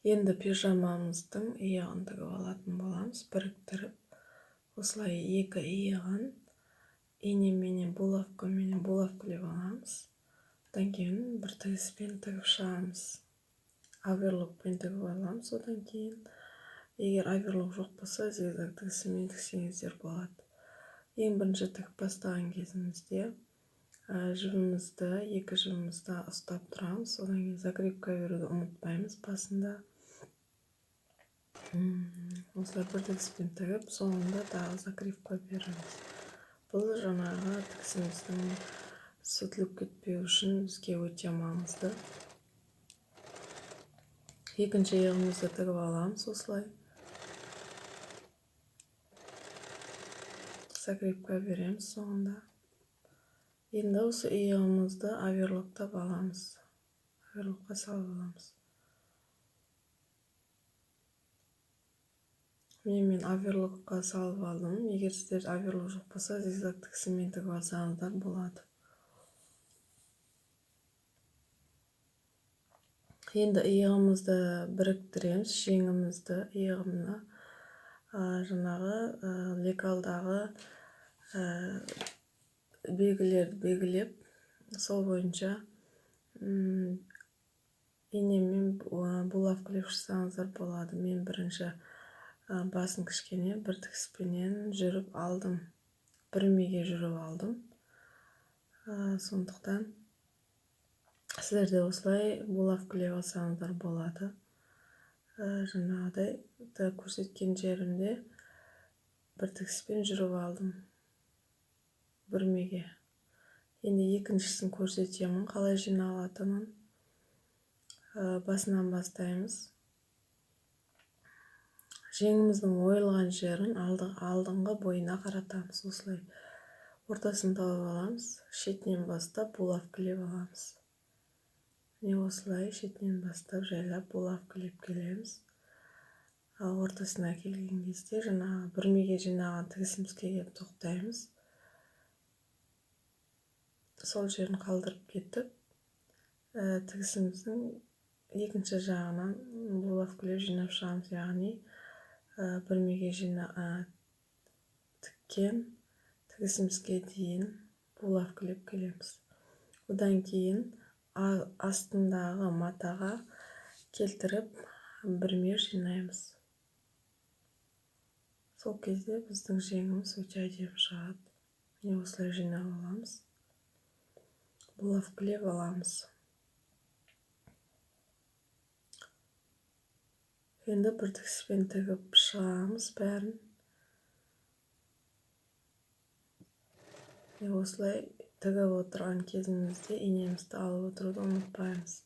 Енді пижамамыздың иығын тігіп алатын боламыз, біріктіріп. Осылай екі иығын инеменен, булавкаменен булавкалап аламыз. Одан кейін бір тігіспен тігіп шығамыз. Оверлокпен тігіп аламыз. Одан кейін егер оверлок жоқ болса, зигзаг тігісімен тіксеңіздер болады. Ең бірінші тігіп бастаған кезімізде жібімізді, екі жібімізді ұстап тұрамыз. Одан кейін закрепка беруді ұмытпаймыз басында. Осылай бір тігіспен тігіп, соңында тағы закрепка береміз. Бұл жаңағы тігісіміздің сүтіліп кетпеу үшін бізге өте маңызды. Екінші иығымызды тігіп аламыз осылай. Закрепка береміз соңында. Енді осы иығымызды оверлоктап аламыз. Оверлокқа салып аламыз. Міне, мен оверлокқа салып алдым. Егер сіздерде оверлок жоқ болса, зигзаг тігісімен тігіп алсаңыздар болады. Енді иығымызды біріктіреміз, жеңімізді иығына, жаңағы лекалдағы белгілерді белгілеп, сол бойынша инемен булавкалап шықсаңыздар болады. Мен бірінші басын кішкене бір тігіспенен жүріп алдым, бүрмеге жүріп алдым. Сондықтан сіздер де осылай булавкалап алсаңыздар болады. Жаңағыдай көрсеткен жерімде бір тігіспен жүріп алдым бүрмеге. Енді екіншісін көрсетемін, қалай жиналатынын. Басынан бастаймыз. Жеңіміздің ойылған жерін алдыңғы бойына қаратамыз. Осылай ортасын тауып аламыз, шетінен бастап булавкалап аламыз. Міне осылай шетінен бастап жайлап булавкалап келеміз. Ал ортасына келген кезде жаңағы бүрмеге жинаған тігісімізге келіп тоқтаймыз. Сол жерін қалдырып кетіп, тігісіміздің екінші жағынан булавкалап жинап шығамыз, яғни бүрмеге тіккен тігісімізге дейін булавкалап келеміз. Одан кейін астындағы матаға келтіріп бүрме жинаймыз. Сол кезде біздің жеңіміз өте әдемі шығады. Міне осылай жинап аламыз. Булавкалап аламыз. Енді бір тігіспен тігіп шығамыз бәрін. Міне осылай тігіп отырған кезімізде инемізді алып отыруды ұмытпаймыз.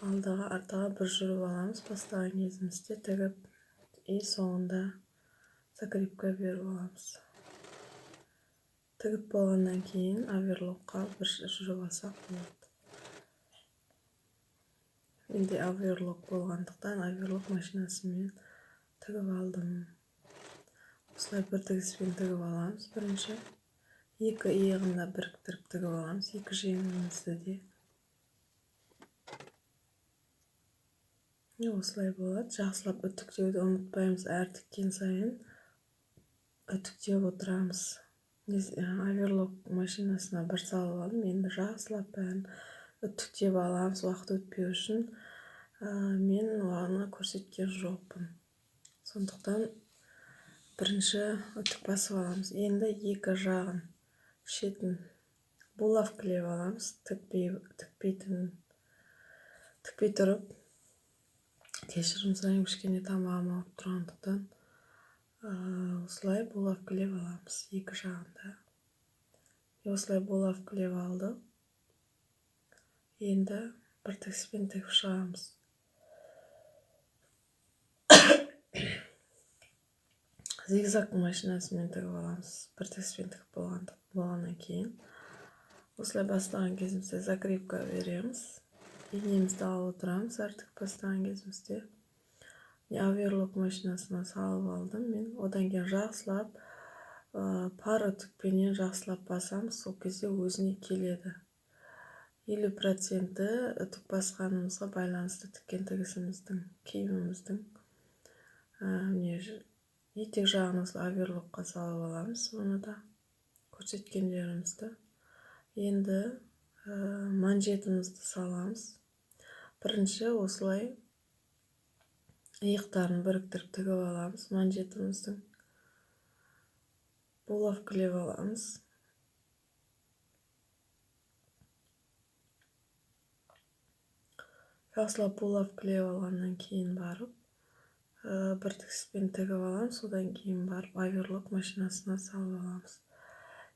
Алдыға, артыға бір жүріп аламыз бастаған кезімізде тігіп, и соңында закрепка беріп аламыз. Тігіп болғаннан кейін оверлокқа бір жүріп алсақ болады. Менде оверлок болғандықтан оверлок машинасымен тігіп алдым. Осылай бір тігіспен тігіп аламыз бірінші. Екі иығын да біріктіріп тігіп аламыз, екі жеңімізді де. Міне осылай болады. Жақсылап үтіктеуді ұмытпаймыз. Әр тіккен сайын үтіктеп отырамыз. Оверлок машинасына бір салып алдым. Енді жақсылап бәрін үтіктеп аламыз. Уақыт өтпеу үшін мен оны көрсеткен жоқпын. Сондықтан бірінші үтік басып аламыз. Енді екі жағын шетін булавкалап аламыз. Тікпей тұрып, кешірім сұраймын, кішкене тамағым ауырып тұрғандықтан, осылай булавкалап аламыз екі жағында. Осылай булавкалап алдық. Енді бір тігіспен тігіп шығамыз. Зигзаг машинасымен тігіп аламыз. Бір тігіспен тігіп болғаннан кейін осылай бастаған кезімізде закрепка береміз. Инемізді алып отырамыз әр тігіп бастаған кезімізде. Оверлок машинасына салып алдым мен. Одан кейін жақсылап, пар үтікпенен жақсылап басамыз. Сол кезде өзіне келеді. 50% үтік басқанымызға байланысты тіккен тігісіміздің, киіміміздің. Міне, етек жағын осылай оверлокқа салып аламыз, оны да көрсеткен жерімізді. Енді манжетімізді саламыз. Бірінші осылай иықтарын біріктіріп тігіп аламыз манжетіміздің. Булавкілеп аламыз. Жақсылап булавкілеп алғаннан кейін барып, бір тігіспен тігіп аламыз, содан кейін барып оверлок машинасына салып аламыз.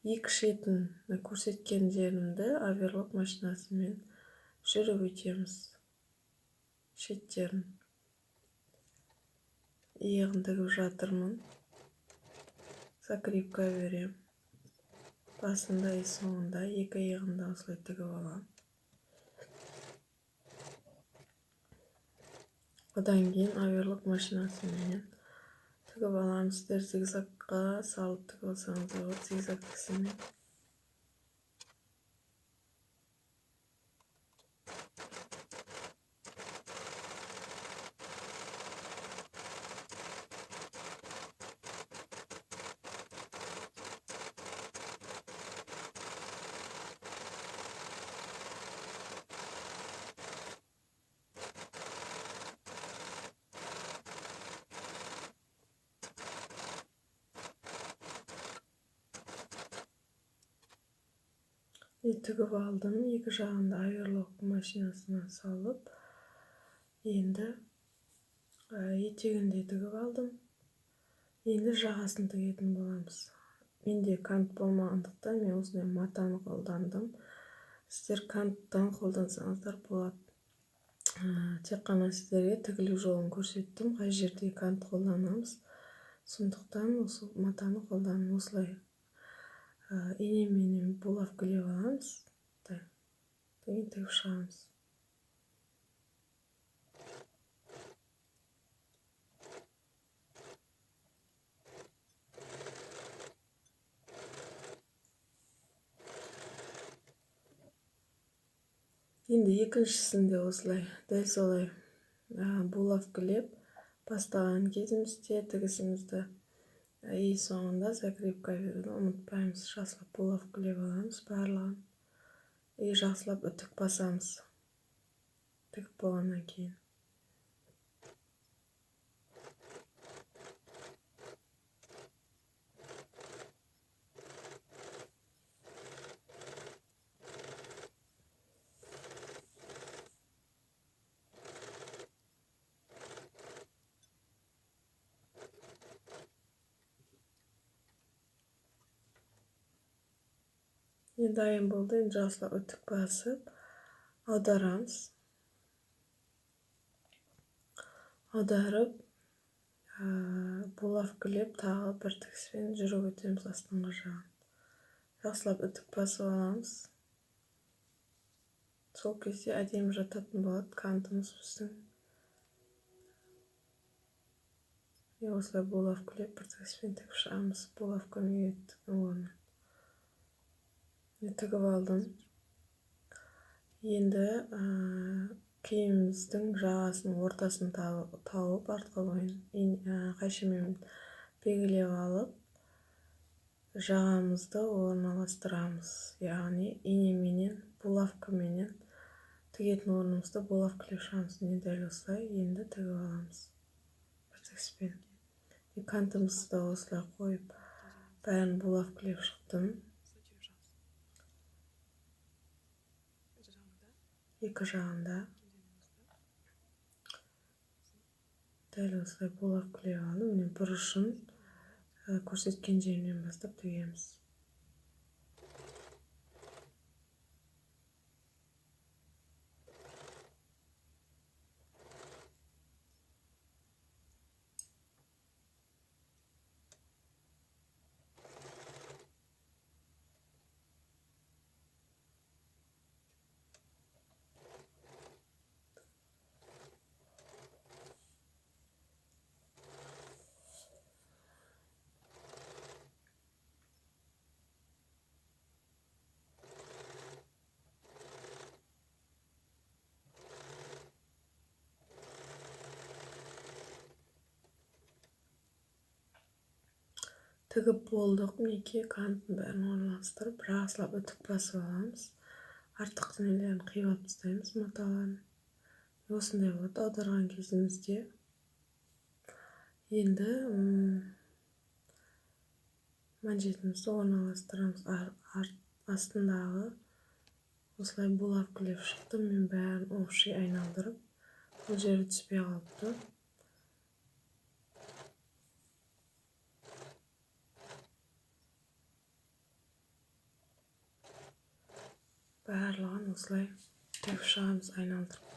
Екі шетін көрсеткен жерімді оверлок машинасымен жүріп өтеміз. Шеттерін. Иығын тігіп жатырмын. Закрепка берем. Басында и соңында екі иығын да осылай тігіп аламын. Одан кейін оверлок машинасыменен тігіп аламыз. Сіздер зигзагқа салып тігіп алсаңыз да болады, зигзаг тігісімен. Тігіп алдым, екі жағында оверлок машинасына салып, енді етегін де тігіп алдым. Енді жағасын тігетін боламыз. Менде кант болмағандықтан мен осындай матаны қолдандым. Сіздер канттан қолдансаңыздар болады. Тек қана сіздерге тігілу жолын көрсеттім, қай жерде кант қолданамыз. Сондықтан осы матаны қолданып осылай инеменен булавкілеп аламыз, кейін тігіп шығамыз. Енді екіншісін де осылай, дәл солай булавкілеп бастаған кезімізде тігісімізді и соңында закрепка беруді ұмытпаймыз. Жақсылап булавкілеп аламыз барлығын. И жақсылап үтік басамыз тігіп болғаннан кейін. Енді дайын болды. Енді жақсылап үтік басып аударамыз. Аударып, булавкілеп тағы бір тігіспен жүріп өтеміз астыңғы жағын. Жақсылап үтік басып аламыз. Сол кезде әдемі жататын болады кантымыз біздің. Осылай булавкілеп бір тігіспен тігіп шығамыз. Булавкамен орнын тігіп алдым. Енді киіміміздің жағасының ортасын тауып, артқы бойын қайшымен белгілеп алып, жағамызды орналастырамыз. Яғни инеменен, булавкаменен тігетін орнымызды булавкалеп шығамыз. Міне дәл осылай енді тігіп аламыз бір тігіспен. Кантымызды да осылай қойып, бәрін булавкалеп шықтым. Екі жағында дәл осылай булавкалеп алдым. Міне бір ұшын көрсеткен жерінен бастап тігеміз. Тігіп болдық. Мінекей, кантын бәрін орналастырып, жақсылап үтік басып аламыз. Артық нелерін қиып алып тастаймыз, маталарын. Осындай болады аударған кезімізде. Енді манжетімізді орналастырамыз. Астындағы осылай булавкілеп шықты. Мен бәрін общий айналдырып, бұл жері түспей қалыпты. Барлығын осылай тігіп шығамыз айналдырып.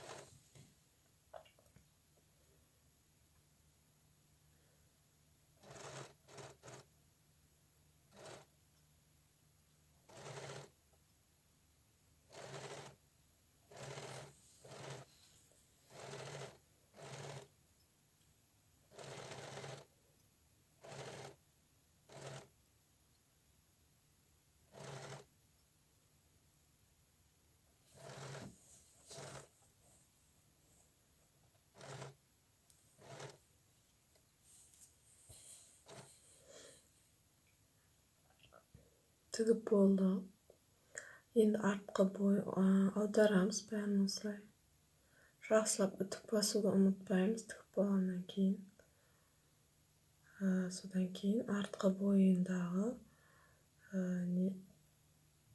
Тігіп болдық. Енді артқы бой аударамыз бәрін осылай. Жақсылап үтік басуды ұмытпаймыз тігіп болғаннан кейін. Содан кейін артқы бойындағы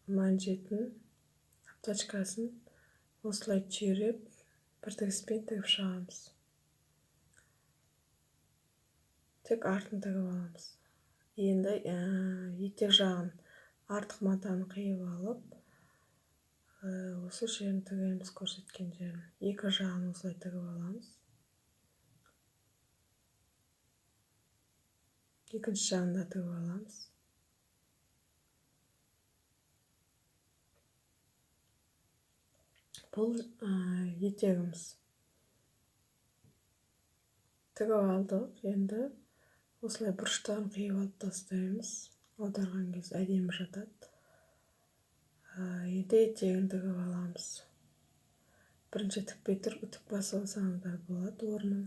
манжетін, обтачкасын осылай түйреп, бір тігіспен тігіп шығамыз. Тек артын тігіп аламыз. Енді етек жағын артық матаны қиып алып, осы жерін тігеміз, көрсеткен жерін. Екі жағын осылай тігіп аламыз. Екінші жағын да тігіп аламыз. Бұл етегіміз. Тігіп алдық. Енді осылай бұрыштарын қиып алып тастаймыз. Аударған кезде әдемі жатады. Енді етегін тігіп аламыз. Бірінші тікпей тұрып үтік басып алсаңыздар болады орнын.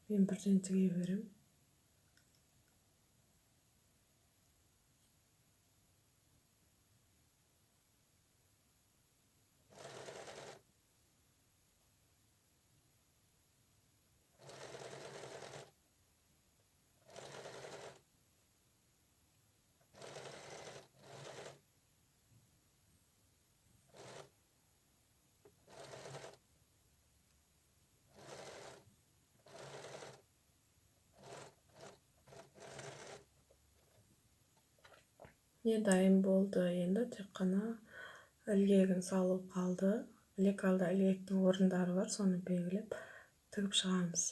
Мен бірден тіге беремін. Не дайын болды. Енді тек қана ілгегін салу қалды. Лекалда ілгектің орындары бар, соны белгілеп тігіп шығамыз.